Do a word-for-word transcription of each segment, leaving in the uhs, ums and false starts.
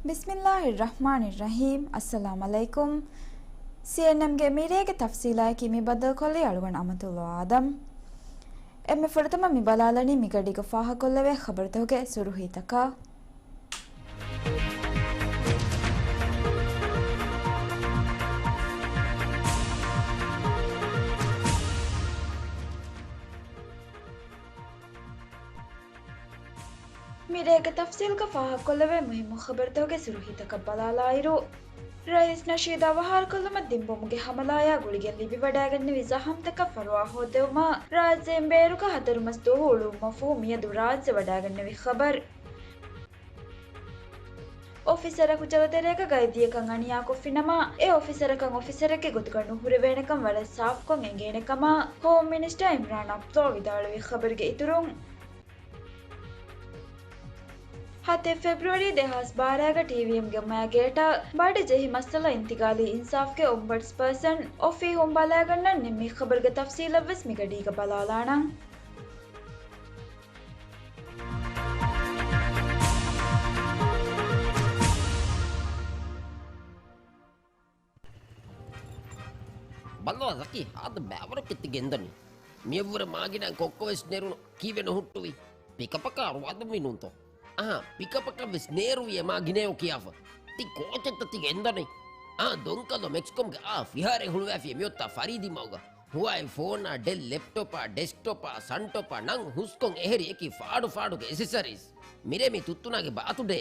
ބިސްމިއްލާހިއްރަޙްމާނިއްރަޙީމް. އައްސަލާމް ޢަލައިކުމް. ސީއެންއެމްގެ މިރޭގެ ތަފްސީލާއެކީ މި ބައްދަލުކޮށްލީ އަޅުގަނޑު އަމަތުﷲ އާދަމް. އެންމެ ފުރަތަމަ މި ބަލާލަނީ މިގަޑީގަ ފާހަގަކޮށްލެވޭ ޚަބަރުތަކުގެ ސުރުހީތަކަށް. މިރޭގެ ތަފްސީލްގަ ފާހަގަކޮށްލެވޭ މުހިއްމު ޚަބަރުތަކުގެ ސުރުހީތަކަށް ބަލާލާއިރު، ރައީސް ނަޝީދު އަވަހާރަކޮށްލުމަށް ދިން ބޮމުގެ ހަމަލާޔާ ގުޅިގެން ލިބިވަޑައިގެންނެވި ޒަހަމްތަކަށް ފަރުވާ ހޯއްދެވުމަށް ރާއްޖޭން ބޭރުގަ ހަތަރު މަސް ދުވަހު އުޅުއްވުމަށްފަހު މިއަދު ރާއްޖެ ވަޑައިގެންނެވި ޚަބަރު. އޮފިސަރަކު ޖަލަށް ދެރައިގަ ގައިދީއަކަށް އަނިޔާކޮށްފިނަމަ، އެ އޮފިސަރަކަށް އޮފިސަރެއްގެ ގޮތުގަ ނުހުރެވޭނެކަން ވަރަށް ސާފުކޮށް އެނގޭނެ ކަމަށް ހޯމް މިނިސްޓަރ އިމްރާން އަބްދުﷲ ވިދާޅުވި ޚަބަރުގެ އިތުރުން، ހަތެއް ފެބްރުއަރީ ދެހާސް ބާރައިގަ ޓީވީއެމްގެ މައިގޭޓަށް ބަޑި ޖެހި މައްސަލަ އިންތިގާލީ އިންސާފްގެ އޮމްބަޑްސްޕާސަން އޮފީހުން ބަލައިގަންނަން ނިންމި ޚަބަރުގެ ތަފްސީލަށްވެސް މިގަޑީގަ ބަލާލާނަން. ބައްލަވާ ޒަކީ، ހާދަ ބައިވަރަކަށް ތި ގެންދަނީ. މިއަށްވުރެ މާގިނަ ކޮއްކޮވެސް ނެރުނު ކީއްވެ ނުހުއްޓުވީ؟ ޕިކަޕަކާ އަރުވާދަންވީ ނޫންތޯ؟ އަހާ، ޕިކަޕަކަށްވެސް ނޭރުވި އެ މާގިނަޔޯ ކިޔާފަ. ތި ކޯޗެއްތަ ތި ގެންދަނީ؟ އާ، ދޮންކަލޯ މެކްސްކޮމްގެ އާ ފިހާރައެއް ހުޅުވައިފި މިއޮތާ ފަރީދީ މަގުގަ. ހުވާއި ފޯނާ، ޑެލް ލެޕްޓޮޕާ، ޑެސްކްޓޮޕާ، ސަންޓޮޕާ ނަން ހުސްކޮށް އެހެރި އެކި ފާޑު ފާޑުގެ އެސެސަރީސް. މިރޭ މި ތުއްތުނާގެ ބާތުޑޭ.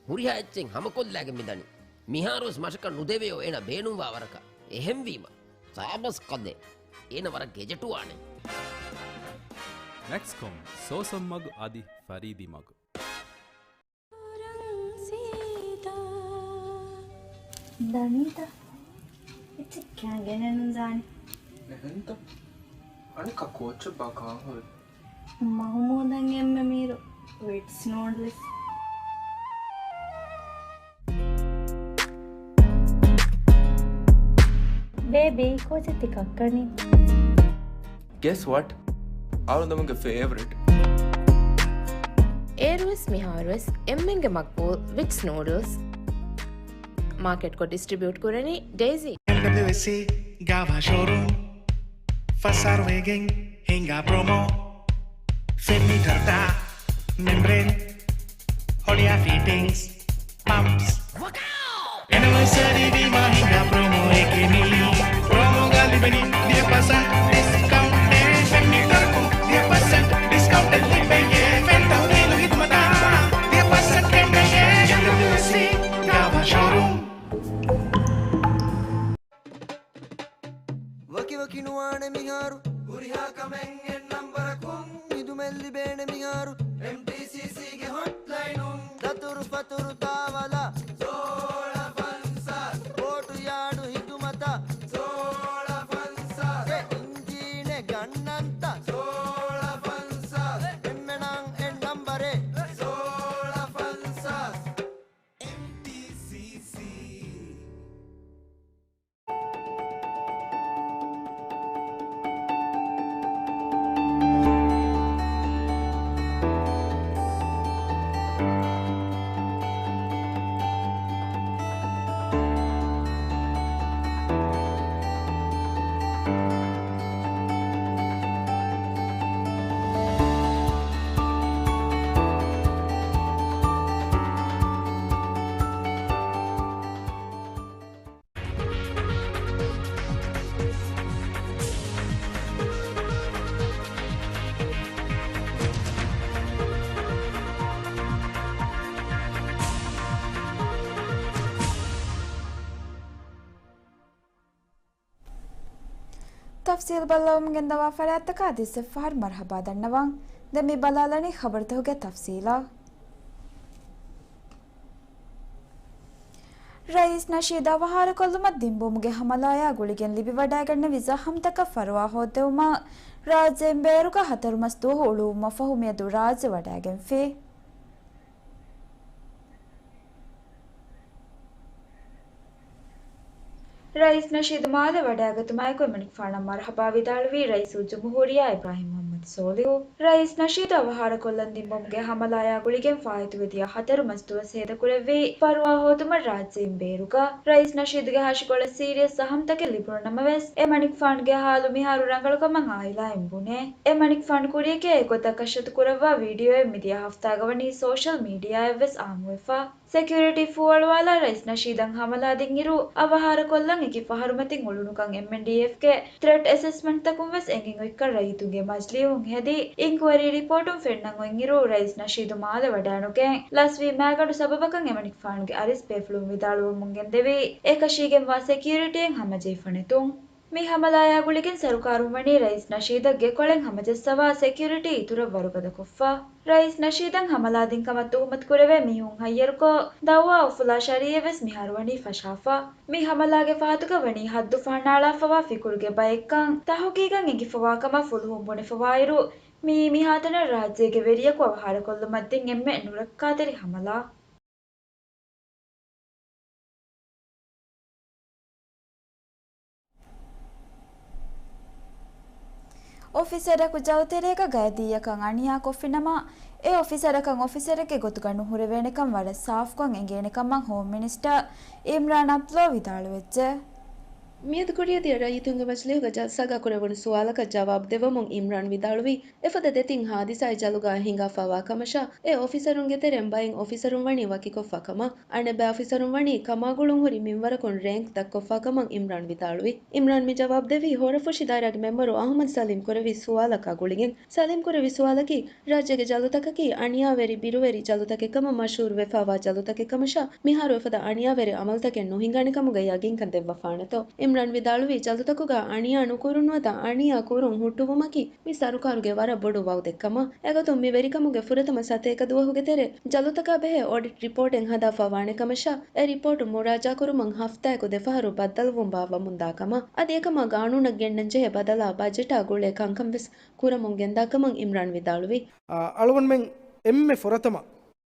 ހުރިހާ އެއްޗެއް ހަމަކޮށްލާގެން މިދަނީ. މިހާރުވެސް މަށަކަށް ނުދެވެޔޯ އޭނަ ބޭނުންވާ ވަރަކަށް. އެހެންވީމަ، ސާބަސް ކަލޭ. އޭނަ ވަރަށް ގެޖެޓުވާނެ. މެކްސްކޮމް، ސޯސަން މަގު އަދި ފަރީދީ މަގު. ދަނީތަ؟ އެއްޗެއް ކައިގެނެއް ނުދާނެ. އެހެންތަ؟ އަނެއްކާ ކޯއްޗެއްބާ ކާން ހުރީ؟ މަހުމޫދަށް އެންމެ މީރު ވިޓްސް ނޫޑްލްސް. ބޭބީ، ކޯޗެއް ތި ކައްކަނީ؟ Guess what? އަޅުގަނޑުގެ ފޭވަރިޓް. އޭރުވެސް މިހާރުވެސް އެންމެންގެ މަގްބޫލް ވިޓްސް ނޫޑްލްސް. މާކެޓްކޮށް ޑިސްޓްރިބިއުޓް ކުރަނީ ޑެއިސީ. އެމްޑަބްލިއުއެސްސީ ގާވާ ޝޯރޫމް. ފަސް އަހަރު ވެގެން ހިނގާ ޕްރޮމޯ. ފެން މީޓަރުތައް، މެމްބްރޭން، ހޮޅިއާ ފިޓިންގްސް، ޕަމްޕްސް. އެނިވަރސަރީ ވީމާ ހިނގާ ޕްރޮމޯއެކޭ މީ. ޕްރޮމޯގަ ލިބެނީ ވިހި ޕަސެންޓް ޑިސްކައުންޓެއް. ފެން މީޓަރަކުން ވިހި ޕަސެންޓް ޑިސްކައުންޓެއް ލިބެޔޭ. ފެން ތަހުލީލު ހިދުމަތާ ވިހި ޕަސެންޓް ކެނޑެޔޭ. އެމްޑަބްލިއުއެސްސީ ގާވާ ޝޯރޫމް. ވަކިވަކި ނުވާނެ މިހާރު. ހުރިހާ ކަމެއް އެއް ނަންބަރަކުން. ހިދުމަތް ލިބޭނެ މިހާރު. އެމްޓީސީސީގެ ހޮޓްލައިނުން. ދަތުރު ފަތުރު ދާވަލަށް. ސޯޅަ ފަންސާސް. ބޯޓު ޔާޑު ހިދުމަތަށް. ސޯޅަ ފަންސާސް. އެ އިންޖީނެއް ގަންނަންތަ؟ ސޯޅަ ފަންސާސް. އެންމެނަށް އެއް ނަންބަރެއް. ސޯޅަ ފަންސާސް. އެމްޓީސީސީ. ތަފްސީލް ބައްލަވަމުން ގެންދަވާ ފަރާތްތަކަށް އަދިވެސް އެއްފަހަރު މަރުޙަބާ ދަންނަވަން. ދެން މި ބަލާލަނީ ޚަބަރުތަކުގެ ތަފްސީލާ. ރައީސް ނަޝީދު އަވަހާރަކޮށްލުމަށް ދިން ބޮމުގެ ހަމަލާޔާ ގުޅިގެން ލިބިވަޑައިގެންނެވި ޒަހަމްތަކަށް ފަރުވާ ހޯއްދެވުމަށް ރާއްޖޭން ބޭރުގަ ހަތަރު މަސް ދުވަހު އުޅުއްވުމަށްފަހު މިއަދު ރާއްޖެ ވަޑައިގެންފި. ރައީސް ނަޝީދު މާލެ ވަޑައިގަތުމާއެކު އެމަނިކުފާނަށް މަރުޙަބާ ވިދާޅުވީ ރައީސުލްޖުމްހޫރިއްޔާ އިބްރާހިމް މުޙައްމަދު ސޯލިހު. ރައީސް ނަޝީދު އަވަހާރަކޮށްލަން ދިން ބޮމުގެ ހަމަލާޔާ ގުޅިގެން ފާއިތުވެދިޔަ ހަތަރު މަސްދުވަސް ހޭދަކުރެއްވީ ފަރުވާ ހޯދުމަށް ރާއްޖެއިން ބޭރުގަ. ރައީސް ނަޝީދުގެ ހަށިކޮޅަށް ސީރިއަސް ޒަހަމްތަކެއް ލިބުނު ނަމަވެސް، އެމަނިކުފާނުގެ ހާލު މިހާރު ރަނގަޅުކަމަށް އާއިލާއިން ބުނޭ. އެމަނިކުފާނު ކުރިޔަކީ އެގޮތަށް ކަށަވަރުކުރައްވާ ވީޑިއޯއެއް މިދިޔަ ހަފްތާގަ ވަނީ ސޯޝަލް މީޑިއާއަށްވެސް އާއްމުވެފަ. ސެކިއުރިޓީ ފޫއަޅުވާލާ ރައީސް ނަޝީދަށް ހަމަލާދިންއިރު، އަވަހާރަކޮށްލަން އެކި ފަހަރުމަތިން އުޅުނުކަން އެމްއެންޑީއެފްގެ ތްރެޓް އެސެސްމަންޓްތަކުން ވެސް އެނގެން އޮތްކަން ރައްޔިތުންގެ މަޖިލީހުން ހެދި އިންކުއަރީ ރިޕޯޓުން ފެންނަން އޮތްއިރު، ރައީސް ނަޝީދު މާލެ ވަޑައިނުގެން ލަސްވީ މާގަނޑު ސަބަބަކަށް އެމަނިކުފާނުގެ އަރިސް ބޭފުޅުން ވިދާޅުވަމުން ގެންދެވީ، އެކަށީގެންވާ ސެކިއުރިޓީއެއް ހަމަޖެހިފަ ނެތުން. މި ހަމަލާޔާ ގުޅިގެން ސަރުކާރުން ވަނީ ރައީސް ނަޝީދަށް ގެކޮޅެއް ހަމަޖައްސަވާ ސެކިއުރިޓީ އިތުރަށް ވަރުގަދަކޮށްފަ. ރައީސް ނަޝީދަށް ހަމަލާދިން ކަމަށް ތުހުމަތުކުރެވޭ މީހުން ހައްޔަރުކޮށް، ދައުވާ އުފުލާ ޝަރީއެއް ވެސް މިހާރު ވަނީ ފަށާފަ. މި ހަމަލާގެ ފަހަތުގަ ވަނީ ހައްދު ފަހަނައަޅާފަވާ ފިކުރުގެ ބައެއްކަން ތަހުގީގަށް އެނގިފަވާ ކަމަށް ފުލުހުން ބުނެފަވާއިރު، މިއީ މިހާތަނަށް ރާއްޖޭގެ ވެރިޔަކު އަވަހާރަކޮށްލުމަށް ދިން އެންމެ ނުރައްކާތެރި ހަމަލާ. އޮފިސަރަކު ޖަލުތެރޭގަ ގައިދީއަކަށް އަނިޔާ ކޮށްފިނަމަ، އެ އޮފިސަރަކަށް އޮފިސަރެއްގެ ގޮތުގަ ނުހުރެވޭނެކަން ވަރަށް ސާފުކޮށް އެނގޭނެކަމަށް ހޯމް މިނިސްޓަރ އިމްރާން އަބްދުﷲ ވިދާޅުވެއްޖެ. މިއަދު ކުރިއަދިއަށް ރައްޔިތުންގެ މަޖިލީހުގަ ޖަލްސާގަ ކުރެވުނު ސުވާލަކަށް ޖަވާބު ދެއްވަމުން އިމްރާން ވިދާޅުވީ، އެފަދަ ދެތިން ހާދިސާއެއް ޖަލުގަ ހިނގާފަވާ ކަމަށާ، އެ އޮފިސަރުންގެ ތެރެއިން ބައެއް އޮފިސަރުން ވަނީ ވަކިކޮށްފަ ކަމަށް، އަނެއްބައި އޮފިސަރުން ވަނީ ކަމާގުޅުން ހުރި މިންވަރަކުން ރޭންކް ދަށްކޮށްފަ ކަމަށް އިމްރާން ވިދާޅުވި. އިމްރާން މި ޖަވާބު ދެއްވީ ހޯރަފުށި ދާއިރާގެ މެމްބަރު އަހުމަދު ސަލީމް ކުރެއްވި ސުވާލަކާ ގުޅިގެން. ސަލީމް ކުރެއްވި ސުވާލަކީ، ރާއްޖޭގެ ޖަލުތަކަކީ އަނިޔާވެރި ބިރުވެރި ޖަލުތަކެއް ކަމަށް މަޝްހޫރުވެފަވާ ޖަލުތަކެއް ކަމަށާ، މިހާރު އެފަދަ އަނިޔާވެރި އަމަލުތަކެއް ނުހިނގާނެ ކަމުގަ ޔަގީންކަން ދެއްވަފާނެތޯ؟ އިމްރާން ވިދާޅުވީ، ޖަލުތަކުގަ އަނިޔާ ނުކުރުން ނުވަތަ އަނިޔާ ކުރުން ހުއްޓުވުމަކީ މި ސަރުކާރުގެ ވަރަށް ބޮޑު ވައުދެއްކަމަށް. އެގޮތުން މި ވެރިކަމުގެ ފުރަތަމަ ސަތޭކަ ދުވަހުގެ ތެރޭ ޖަލުތަކާ ބެހޭ އޮޑިޓް ރިޕޯޓެއް ހަދާފަ ވާނެ ކަމަށާ، އެ ރިޕޯޓު މުރާޖާކުރުމަށް ހަފްތާއެކު ދެފަހަރު ބައްދަލުވުން ބާއްވަމުންދާ ކަމަށް. އަދި އެކަމާ ގާނޫނަށް ގެންނަން ޖެހޭ ބަދަލާ ބަޖެޓާ ގުޅޭ ކަންކަން ވެސް ކުރަމުން ގެންދާ ކަމަށް އިމްރާން ވިދާޅުވި. އަ، އަޅުގަނޑުމެން އެންމެ ފުރަތަމަ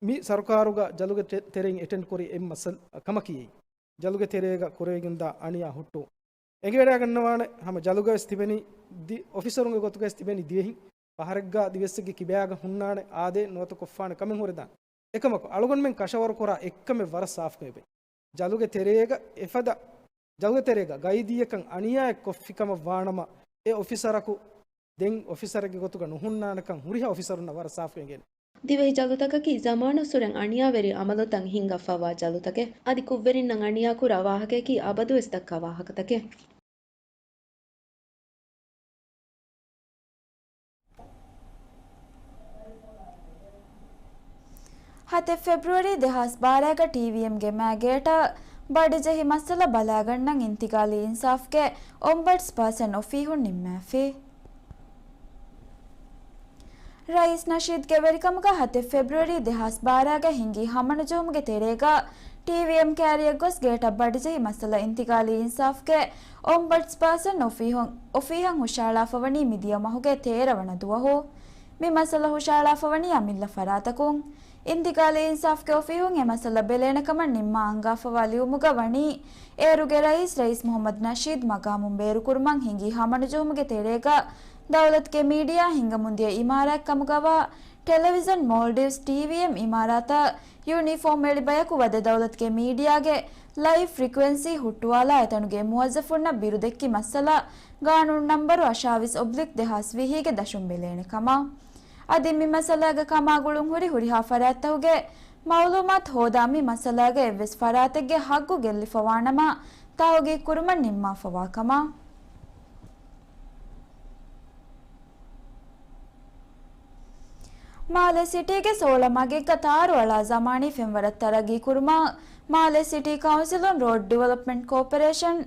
މި ސަރުކާރުގަ ޖަލުގެ ތެ-، ތެރެއިން އެޓެންޑް ކުރި އެއް މައްސަލަ ކަމަކީ، ޖަލުގެ ތެރޭގަ ކުރެވިގެންދާ އަނިޔާ ހުއްޓު އެނގިވަޑައިގަންނަވާނެ. ހަމަ ޖަލުގަވެސް ތިބެނީ ދި-، އޮފިސަރުންގެ ގޮތުގަވެސް ތިބެނީ ދިވެހިން. ފަހަރެއްގަ ދިވެއްސެއްގެ ކިބާގަ ހުންނާނެ އާދޭ ނުވަތަ ކޮށްފާނެ ކަމެއް ހުރެދާނެ. އެކަމަކު، އަޅުގަނޑުމެން ކަށަވަރުކުރާ އެއްކަމެއް ވަރަށް ސާފުކޮށް އެބަ. ޖަލުގެ ތެރޭގަ އެފަދަ، ޖަލުގެ ތެރޭގަ ގައިދީއަކަށް އަނިޔާއެއް ކޮށްފި ކަމަށް ވާނަމަ، އެ އޮފިސަރަކު ދެން އޮފިސަރެއްގެ ގޮތުގަ ނުހުންނާނެކަން ހުރިހާ އޮފިސަރުންނަށް ވަރަށް ސާފުކޮށް އެނގޭނެ. ދިވެހި ޖަލުތަކަކީ ޒަމާނުއްސުރެން އަނިޔާވެރި އަމަލުތައް ހިންގާފަވާ ޖަލުތަކެއް. އަދި ކުށްވެރިންނަށް އަނިޔާކުރާ ވާހަކަޔަކީ އަބަދުވެސް ދައްކާ ވާހަކަތަކެއް. ހަތެއް ފެބްރުއަރީ ދެހާސް ބާރައިގަ ޓީވީއެމްގެ މާގޭޓަށް ބަޑިޖެހި މައްސަލަ ބަލާގަންނަން އިންތިގާލީ އިންސާފްގެ އޮމްބަޑްސް ޕާސަން އޮފީހުން ނިންމާފި. ރައީސް ނަޝީދްގެ ވެރިކަމުގަ ހަތެއް ފެބްރުއަރީ ދެހާސް ބާރައިގަ ހިނގި ހަމަނުޖެހުމުގެ ތެރޭގަ ޓީވީއެމް ކާރިޔަށް ގޮސް ގޭޓަށް ބަޑިޖެހި މައްސަލަ އިންތިގާލީ އިންސާފްގެ އޮމްބަޑްސް ޕާސަން އޮފީހުން، އޮފީހަށް ހުށަހަޅާފަވަނީ މިދިޔަ މަހުގެ ތޭރަ ވަނަ ދުވަހު. މި މައްސަލަ ހުށަހަޅާފަވަނީ އަމިއްލަ ފަރާތަކުން. އިންތިގާލީ އިންސާފްގެ އޮފީހުން އެ މައްސަލަ ބެލޭނެ ކަމަށް ނިންމާ އަންގާފަވާ ލިޔުމުގަ ވަނީ، އޭރުގެ ރައީސް، ރައީސް މުހައްމަދު ނަޝީދު މަގާމުން ބޭރުކުރުމަށް ހިނގި ހަމަނުޖެހުމުގެ ތެރޭގަ، ދައުލަތުގެ މީޑިއާ ހިނގަމުންދިޔަ އިމާރާތް ކަމުގަވާ ޓެލެވިޒަން މޯލްޑިވްސް ޓީވީއެމް އިމާރާތަށް ޔުނީފޯމް އެޅި ބަޔަކު ވަދެ ދައުލަތުގެ މީޑިއާގެ ލައިވް ފްރިކުއެންސީ ހުއްޓުވާލާ އެތަނުގެ މުވައްޒަފުންނަށް ބިރުދެއްކި މައްސަލަ ގާނޫނު ނަންބަރު އަށާވީސް އޮބްލިކް ދެހާސް ވިހީގެ ދަށުން ބެލޭނެ ކަމަށް. އަދި މި މައްސަލާގަ ކަމާގުޅުން ހުރި ހުރިހާ ފަރާތްތަކުގެ މައުލޫމާތު ހޯދާ މި މައްސަލާގަ އެއްވެސް ފަރާތެއްގެ ހައްގު ގެއްލިފަވާނަމަ ތަހުގީގު ކުރުމަށް ނިންމާފަވާ ކަމަށް. މާލެ ސިޓީގެ ސޯޅަ މަގެއްގަ ތާރު އަޅާ ޒަމާނީ ފެންވަރަށް ތަރައްގީ ކުރުމަށް މާލެ ސިޓީ ކައުންސިލުން ރޯޑް ޑިވެލޮޕްމަންޓް ކޯޕަރޭޝަން،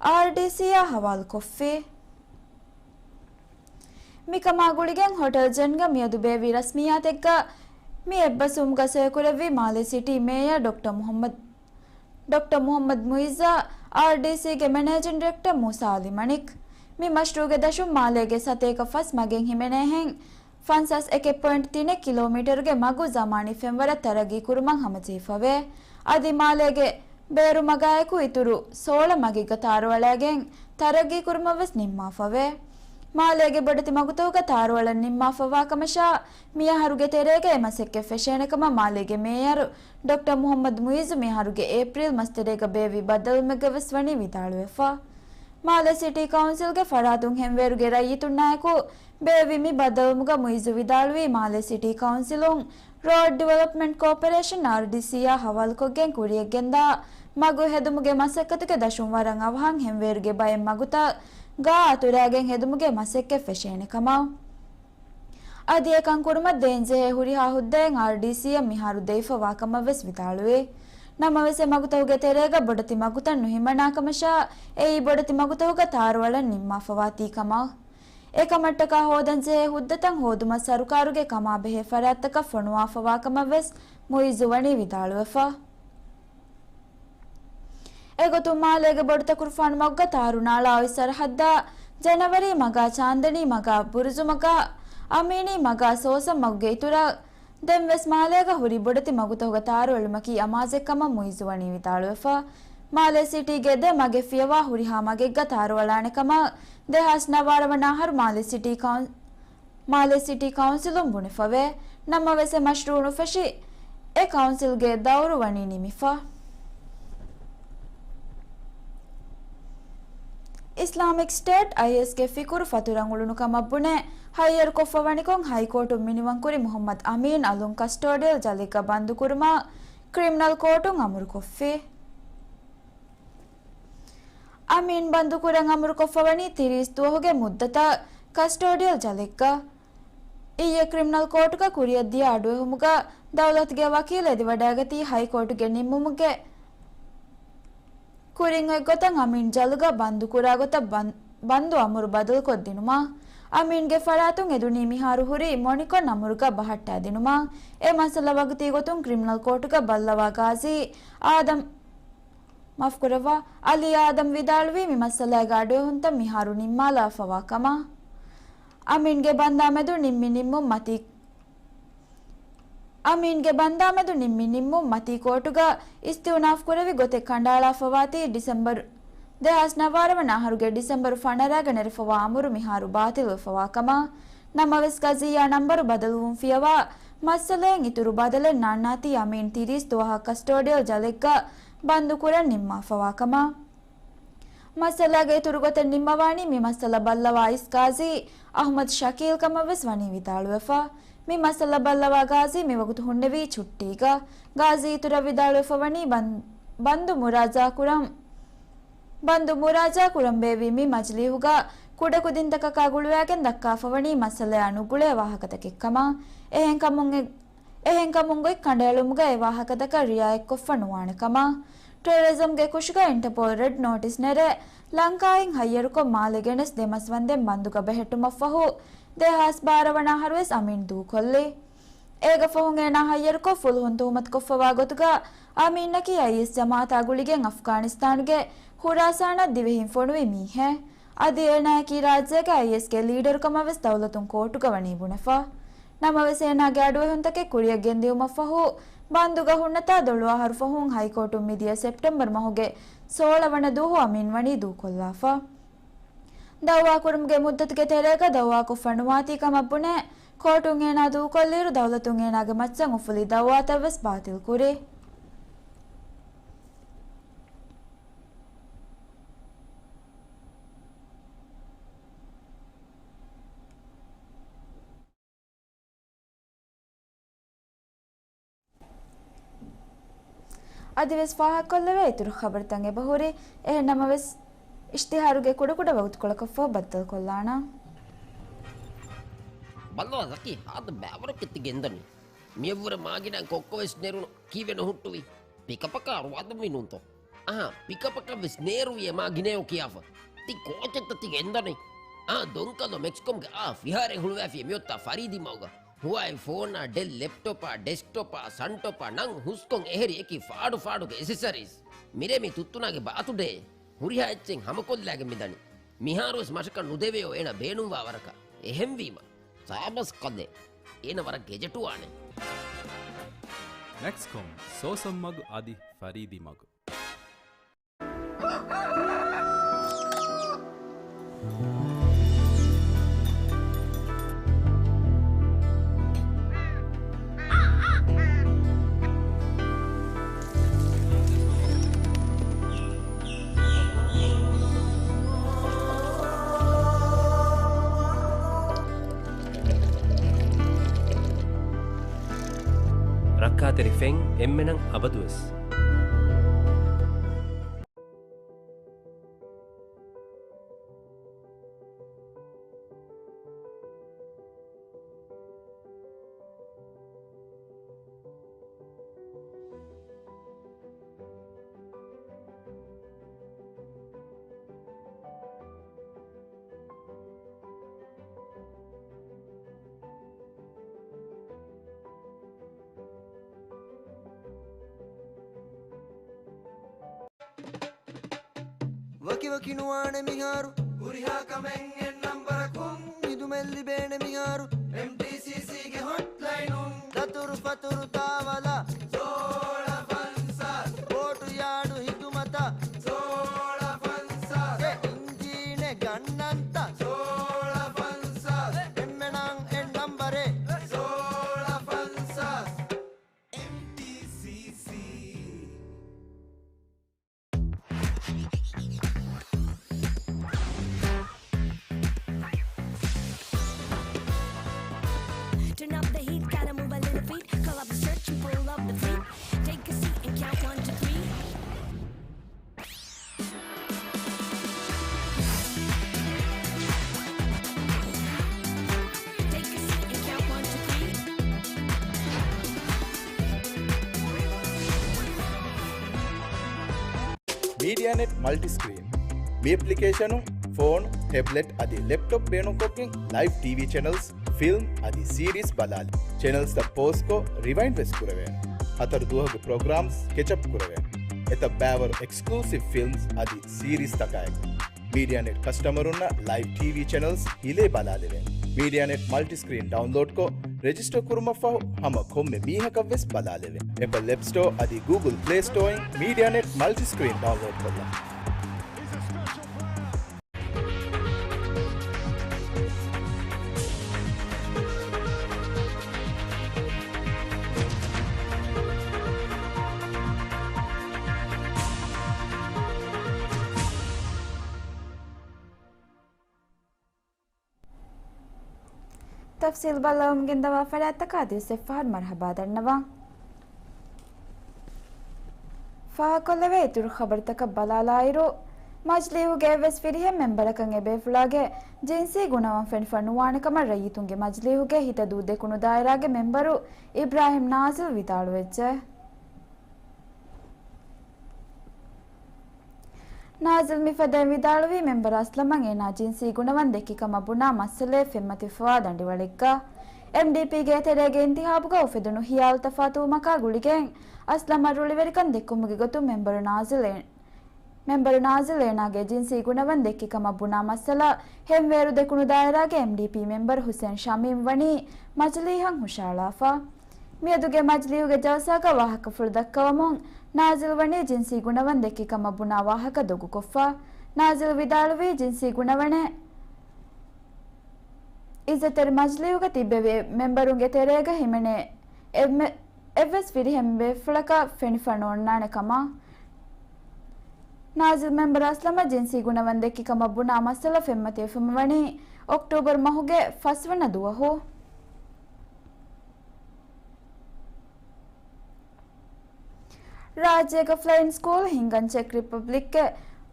އާރްޑީސީއާ ހަވާލުކޮށްފި. މިކަމާ ގުޅިގެން ހޮޓެލް ޖެންގަ މިއަދު ބޭއްވި ރަސްމިއްޔާތެއްގަ މި އެއްބަސްވުމުގަ ސޮއިކުރެއްވީ މާލެ ސިޓީ މޭޔަރ ޑޮކްޓަރ މުހައްމަދު، ޑޮކްޓަރ މުހައްމަދު މުއިއްޒާ، އާރްޑީސީގެ މެނޭޖިން ޑިރެކްޓަރ މޫސާ އަލީ މަނިކް. މި މަޝްރޫޢުގެ ދަށުން މާލޭގެ ސަތޭކަ ފަސް މަގެއް ހިމެނޭހެން ފަންސާސް އެކެއް ޕޮއިންޓް ތިނެއް ކިލޯމީޓަރުގެ މަގު ޒަމާނީ ފެންވަރަށް ތަރައްގީ ކުރުމަށް ހަމަޖެހިފަވޭ. އަދި މާލޭގެ ބޭރު މަގާއެކު އިތުރު ސޯޅަ މަގެއްގަ ތާރުއަޅައިގެން ތަރައްގީ ކުރުމަށް ވެސް ނިންމާފަވޭ. މާލޭގެ ބޮޑެތި މަގުތަކުގަ ތާރުއަޅަން ނިންމާފަވާކަމަށާ، މިއަހަރުގެ ތެރޭގައި މަސައްކަތް ފެށޭނެކަމަށް މާލޭގެ މޭޔަރު ޑޮކްޓަރ މުހައްމަދު މުއިއްޒު މިއަހަރުގެ އޭޕްރީލް މަސްތެރޭގަ ބޭއްވި ބައްދަލުމެއްގަ ވެސް ވަނީ ވިދާޅުވެފަ. މާލެ ސިޓީ ކައުންސިލްގެ ފަރާތުން ހެންވޭރުގެ ރައްޔިތުންނާއެކު ބޭއްވި މި ބައްދަލުމުގަ މުއިއްޒު ވިދާޅުވީ، މާލެ ސިޓީ ކައުންސިލުން ރޯޑް ޑިވެލޮޕްމަންޓް ކޯޕަރޭޝަން، އާރްޑީސީ، އާ ހަވާލުކޮށްގެން ކުރިޔަށްގެންދާ މަގު ހެދުމުގެ މަސައްކަތުގެ ދަށުން ވަރަށް އަވަހަށް ހެންވޭރުގެ ބައެއް މަގުތައް ގާ އަތުރައިގެން ހެދުމުގެ މަސައްކަތް ފެށޭނެ ކަމަށް. އަދި އެކަން ކުރުމަށް ދޭންޖެހޭ ހުރިހާ ހުއްދައެއް އާރްޑީސީއަށް މިހާރު ދެވިފަވާ ކަމަށް ވެސް ވިދާޅުވި. ނަމަވެސް އެ މަގުތަކުގެ ތެރޭގަ ބޮޑެތި މަގުތައް ނުހިމަނާ ކަމަށާ، އެއީ ބޮޑެތި މަގުތަކުގަ ތާރުއަޅަން ނިންމާފަވާތީ ކަމަށް. އެކަމަށްޓަކާ ހޯދަންޖެހޭ ހުއްދަތައް ހޯދުމަށް ސަރުކާރުގެ ކަމާބެހޭ ފަރާތްތަކަށް ފޮނުވާފަވާ ކަމަށް ވެސް މުއިއްޒު ވަނީ ވިދާޅުވެފަ. އެގޮތުން މާލޭގެ ބޮޑުތަކުރުފާނު މަގުގަ ތާރުނާޅާ އޮތް ސަރަހައްދާ ޖަނަވަރީ މަގާ، ޗާންދަނީ މަގާ، ބުރުޒު މަގާ، އަމީނީ މަގާ، ސޯސަން މަގުގެ އިތުރަށް ދެން ވެސް މާލޭގަ ހުރި ބޮޑެތި މަގުތަކުގަ ތާރު އެޅުމަކީ އަމާޒެއް ކަމަށް މުއިއްޒު ވަނީ ވިދާޅުވެފަ. މާލޭ ސިޓީގެ ދެ މަގެއް ފިޔަވާ ހުރިހާ މަގެއްގަ ތާރު އަޅާނެ ކަމަށް ދެހާސް ނަވާރަ ވަނަ އަހަރު މާލޭ ސިޓީ ކައުން-، މާލޭ ސިޓީ ކައުންސިލުން ބުނެފަވޭ. ނަމަވެސް އެ މަޝްރޫއު ނުފެށި އެ ކައުންސިލްގެ ދައުރު ވަނީ ނިމިފަ. އިސްލާމިކް ސްޓޭޓް، އައިއެސްގެ ފިކުރު ފަތުރަން އުޅުނު ކަމަށް ބުނެ، ހައްޔަރުކޮށްފަ ވަނިކޮށް ހައިކޯޓުން މިނިވަންކުރި މުހައްމަދު އަމީން އަލުން ކަސްޓޯޑިއަލް ޖަލެއްގަ ބަންދުކުރުމަށް ކްރިމިނަލް ކޯޓުން އަމުރުކޮށްފި. އަމީން ބަންދުކުރަން އަމުރުކޮށްފަވަނީ ތިރީސް ދުވަހުގެ މުއްދަތަށް ކަސްޓޯޑިއަލް ޖަލެއްގަ. އިއްޔެ ކްރިމިނަލް ކޯޓުގަ ކުރިއަށްދިޔަ އަޑުއެހުމުގަ ދައުލަތުގެ ވަކީލު އެދިވަޑައިގަތީ ހައިކޯޓުގެ ނިންމުމުގެ ކުރިން އޮތްގޮތަށް އަމީން ޖަލުގަ ބަންދުކުރާ ގޮތަށް ބަން-، ބަންދު އަމުރު ބަދަލުކޮށްދިނުމަށް. އަމީންގެ ފަރާތުން އެދުނީ މިހާރު ހުރީ މޮނިކޮން އަމުރުގަ ބަހައްޓާދިނުމަށް. އެ މައްސަލަ ވަގުތީ ގޮތުން ކްރިމިނަލް ކޯޓުގަ ބައްލަވާ ގާޒީ އާދަމް މާފުކުރައްވާ، އަލީ އާދަމް ވިދާޅުވީ މި މައްސަލައިގެ އަޑުއެހުންތައް މިހާރު ނިންމާލާފަވާ ކަމަށް. އަމީންގެ ބަންދާމެދު ނިންމި ނިންމުން މަތީ، އަމީންގެ ބަންދާމެދު ނިންމި ނިންމުން މަތީ ކޯޓުގަ އިސްތިއުނާފް ކުރެވި ގޮތެއް ކަނޑައަޅާފަވާތީ ޑިސެމްބަރު ދެހާސް ނަވާރަ ވަނަ އަހަރުގެ ޑިސެމްބަރު ފަނަރަގަ ނެރެފަވާ އަމުރު މިހާރު ބާތިލްވެފަވާ ކަމަށް. ނަމަވެސް ގަޒީއާ ނަންބަރު ބަދަލުވުން ފިޔަވާ މައްސަލައިން އިތުރު ބަދަލެއް ނާންނާތީ އަމީން ތިރީސް ދުވަހަށް ކަސްޓޯޑިއަލް ޖަލެއްގަ ބަންދު ކުރަން ނިންމާފަވާ ކަމަށް. މައްސަލާގެ އިތުރު ގޮތެއް ނިންމަވާނީ މި މައްސަލަ ބައްލަވާ އިސް ގާޒީ އަހުމަދު ޝަކީލް ކަމަށް ވެސް ވަނީ ވިދާޅުވެފަ. މި މައްސަލަ ބައްލަވާ ގާޒީ މިވަގުތު ހުންނެވީ ޗުއްޓީގަ. ގާޒީ އިތުރަށް ވިދާޅުވެފަ ވަނީ ބަން-، ބަންދު މުރާޖާ ކުރަން، ބަންދު މުރާޖާ ކުރަން ބޭއްވީ މި މަޖިލީހުގަ ކުޑަކުދިންތަކަކާ ގުޅިވާގެން ދައްކާފަ ވަނީ މައްސަލަޔާ ނުގުޅޭ ވާހަކަތަކެއް ކަމަށް. އެހެން ކަމުން އެ-، އެހެންކަމުން ގޮތް ކަނޑައެޅުމުގަ އެ ވާހަކަތަކަށް ރިއާޔަތްކޮށްފަ ނުވާނެ ކަމަށް. ޓެރަރިޒަމްގެ ކުށުގަ އިންޓަޕޯލް ރެޑް ނޯޓިސް ނެރެ، ލަންކާއިން ހައްޔަރުކޮށް މާލެ ގެނެސް ދެ މަސް ވަންދެން ބަންދުގަ ބެހެއްޓުމަށްފަހު، ދެހާސް ބާރަ ވަނަ އަހަރުވެސް އަމީން ދޫކޮށްލި. އޭގެ ފަހުން އޭނާ ހައްޔަރުކޮށް ފުލުހުން ތުހުމަތުކޮށްފަވާ ގޮތުގަ، އަމީނަކީ އައިއެސް ޖަމާއަތާ ގުޅިގެން އަފްޣާނިސްތާނުގެ ޚުރާސާނަށް ދިވެހިން ފޮނުވި މީހެއް. އަދި އޭނާއަކީ ރާއްޖޭގެ އައިއެސްގެ ލީޑަރު ކަމަށް ވެސް ދައުލަތުން ކޯޓުގަ ވަނީ ބުނެފަ. ނަމަވެސް އޭނާގެ އަޑުއެހުންތަކެއް ކުރިއަށް ގެންދިއުމަށްފަހު، ބަންދުގަ ހުންނަތާ ދޮޅު އަހަރު ފަހުން ހައިކޯޓުން މިދިޔަ ސެޕްޓެމްބަރު މަހުގެ ސޯޅަ ވަނަ ދުވަހު އަމީން ވަނީ ދޫކޮށްލާފަ. ދައުވާކުރުމުގެ މުއްދަތުގެ ތެރޭގަ ދައުވާކޮށްފަ ނުވާތީ ކަމަށް ބުނެ، ކޯޓުން އޭނާ ދޫކޮށްލިއިރު ދައުލަތުން އޭނާގެ މައްޗަށް އުފުލި ދައުވާތައް ވެސް ބާތިލް ކުރި. އަދިވެސް ފާހަގަކޮށްލެވޭ އިތުރު ޚަބަރުތައް އެބަހުރި. އެހެން ނަމަވެސް، އިޝްތިހާރުގެ ކުޑަކުޑަ ވަގުތުކޮޅަކަށްފަހު ބައްދަލުކޮށްލާނަން. ބައްލަވާ ޒަކީ، ހާދަ ބައިވަރަކަށް ތި ގެންދަނީ. މިއަށްވުރެ މާގިނަ ކޮއްކޮވެސް ނެރުނު ކީއްވެ ނުހުއްޓުވީ؟ ޕިކަޕަކާ ރުވާދަންވީ ނޫންތޯ؟ އަހާ، ޕިކަޕަކަށްވެސް ނޭރުވި އެ މާގިނަޔޯ ކިޔާފަ. ތި ކޯޗެއްތަ ތި ގެންދަނީ؟ އާ، ދޮންކަލޯ މެކްސްކޮމްގެ އާ ފިހާރައެއް ހުޅުވާފި މިއޮތްތާ ފަރީދީ މަގުގަ. ހުވާއި ފޯނާ، ޑެލް ލެޕްޓޮޕާ، ޑެސްކްޓޮޕާ، ސަންޓޮޕާ، ނަން ހުސްކޮން އެހެރި އެކި ފާޑު ފާޑުގެ އެސެސަރީސް. މިރޭ މި ތުއްތުނާގެ ބާތުޑޭ. ހުރިހާ އެއްޗެއް ހަމަކޮށްލާގެން މިދަނީ. މިހާރުވެސް މަށަކަށް ނުދެވެޔޯ އޭނަ ބޭނުންވާ ވަރަކަށް. އެހެންވީމަ، ސާބަސް ކަލޭ. އޭނަ ވަރަށް ގެޖެޓުވާނެ. މެކްސްކޮމް، ސޯސަން މަގު އަދި ފަރީދީ މަގު. ތެރި ފެން އެންމެނަށް އަބަދުވެސް. ވަކިވަކި ނުވާނެ މިހާރު، ހުރިހާ ކަމެއް އެއް ނަންބަރަކުން. ހިދުމަތް ލިބޭނެ މިހާރު، އެމްޓީސީސީގެ ހޮޓްލައިނުން. ދަތުރު ފަތުރު ތާވަލަށް، ސޯޅަ ފަންސާސް. ބޯޓު ޔާޑު ހިދުމަތަށް، ސޯޅަ ފަންސާސް. އެ އިންޖީނެއް ގަންނަންތަ، ސޯޅަ ފަންސާސް. އެންމެނަށް އެއް ނަންބަރެއް، ސޯޅަ ފަންސާސް. އެމްޓީސީސީ. Turn up the heat, gotta move a little feet. Call up the search and pull up the fleet. Take a seat and count one, two, three. Take a seat and count one, two, three. މީޑިއާނެޓް މަލްޓިސްކްރީން. މި އެޕްލިކޭޝަނުން ފޯނު، ޓެބްލެޓް އަދި ލެޕްޓޮޕް ބޭނުންކޮށްގެން ލައިވް ޓީވީ ޗެނަލްސް، ފިލްމް އަދި ސީރީސް ބަލާލި. ޗެނަލްސްތައް ޕޯޒްކޮށް، ރިވައިންޑް ވެސް ކުރެވޭނެ. ހަތަރު ދުވަހުގެ ޕްރޮގްރާމްސް ކެޗަޕް ކުރެވޭނެ. އެތައް ބައިވަރު އެކްސްކްލޫސިވް ފިލްމްސް އަދި ސީރީސްތަކާއެކު. މީޑިއާނެޓް ކަސްޓަމަރުންނަށް ލައިވް ޓީވީ ޗެނަލްސް ހިލޭ ބަލާލެވޭނެ. މީޑިއާނެޓް މަލްޓިސްކްރީން ޑައުންލޯޑްކޮށް، ރެޖިސްޓަރ ކުރުމަށްފަހު ހަމަ ކޮންމެ މީހަކަށްވެސް ބަލާލެވޭނެ. އެޕަލް އެޕް ސްޓޯ އަދި ގޫގުލް ޕްލޭ ސްޓޯއިން މީޑިއާނެޓް މަލްޓިސްކްރީން ޑައުންލޯޑްކޮށްލަން. ތަފްސީލް ބައްލަވަމުން ގެންދަވާ ފަރާތްތަކާ އަދިވެސް އެއްފަހަރު މަރުހަބާ ދަންނަވަން. ފާހަގަކޮށްލެވޭ އިތުރު ޚަބަރުތަކަށް ބަލާލާއިރު، މަޖިލީހުގެ އެއްވެސް ފިރިހެން މެމްބަރަކަށް އެބޭފުޅާގެ ޖިންސީ ގުނަވަން ފެނިފަ ނުވާނެ ކަމަށް ރައްޔިތުންގެ މަޖިލީހުގެ ހިތަދޫ ދެކުނު ދާއިރާގެ މެމްބަރު އިބްރާހިމް ނާޒިލް ވިދާޅުވެއްޖެ. ނާޒިލް މިފަދައިން ވިދާޅުވީ، މެމްބަރ އަސްލަމަށް އޭނާ ޖިންސީ ގުނަވަން ދެއްކި ކަމަށް ބުނާ މައްސަލައެއް ފެންމަތިވެފަވާ ދަނޑިވަޅެއްގަ. އެމްޑީޕީގެ ތެރޭގެ އިންތިހާބުގަ އުފެދުނު ހިޔާލުތަފާތުވުމަކާ ގުޅިގެން އަސްލަމަށް ރުޅިވެރިކަން ދެއްކުމުގެ ގޮތުން މެމްބަރު ނާޒިލް އެ-، މެމްބަރު ނާޒިލް އޭނާގެ ޖިންސީ ގުނަވަން ދެއްކި ކަމަށް ބުނާ މައްސަލަ ހެންވޭރު ދެކުނު ދާއިރާގެ އެމްޑީޕީ މެމްބަރު ހުސެން ޝަމީމް ވަނީ މަޖިލީހަށް ހުށައަޅާފަ. މިއަދުގެ މަޖިލީހުގެ ޖަލްސާގަ ވާހަކަފުޅު ދައްކަވަމުން، ނާޒިލް ވަނީ ޖިންސީ ގުނަވަން ދެއްކި ކަމަށް ބުނާ ވާހަކަ ދޮގުކޮށްފަ. ނާޒިލް ވިދާޅުވީ، ޖިންސީ ގުނަވަނެއް އިއްޒަތްތެރި މަޖިލީހުގަ ތިއްބެވި މެމްބަރުންގެ ތެރޭގަ ހިމެނޭ އެއްމެ-، އެއްވެސް ފިރިހެން ބޭފުޅަކަށް ފެނިފަ ނޯންނާނެ ކަމަށް. ނާޒިލް މެމްބަރު އަސްލަމަށް ޖިންސީ ގުނަވަން ދެއްކި ކަމަށް ބުނާ މައްސަލަ ފެންމަތިވެފަ މިވަނީ އޮކްޓޫބަރު މަހުގެ ފަސްވަނަ ދުވަހު. ރާއްޖޭގަ ފްލައިން ސްކޫލް ހިންގަން ޗެކް ރިޕަބްލިކްގެ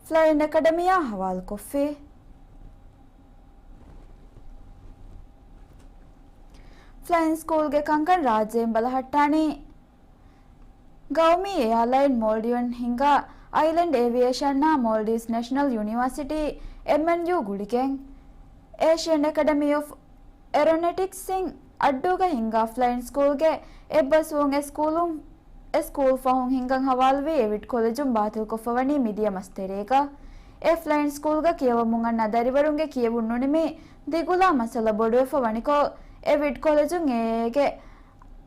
ފްލައިން އެކަޑަމީއާ ހަވާލުކޮށްފި. ފްލައިން ސްކޫލްގެ ކަންކަން ރާއްޖެއިން ބަލަހައްޓާނީ ގައުމީ އެއާލައިން މޯލްޑިވަން ހިންގާ އައިލެންޑް އޭވިއޭޝަންއާ މޯލްޑިވްސް ނެޝަނަލް ޔުނިވާސިޓީ، އެމްއެންޔޫ، ގުޅިގެން އޭޝިއަން އެކަޑަމީ އޮފް އެރޮނެޓިކްސްއިން އައްޑޫގަ ހިންގާ ފްލައިން ސްކޫލްގެ އެއްބަސްވުން އެ ސްކޫލުން، އެ ސްކޫލް ފަހުން ހިންގަން ހަވާލުވީ އެވިޑް ކޮލެޖުން ބާތިލްކޮށްފަވަނީ މިދިޔަ މަސްތެރޭގަ. އެ ފްލައިން ސްކޫލްގަ ކިޔަވަމުން އަންނަ ދަރިވަރުންގެ ކިޔެވުން ނުނިމި ދިގުލާ މައްސަލަ ބޮޑުވެފަ ވަނިކޮށް، އެވިޑް ކޮލެޖުން އޭގެ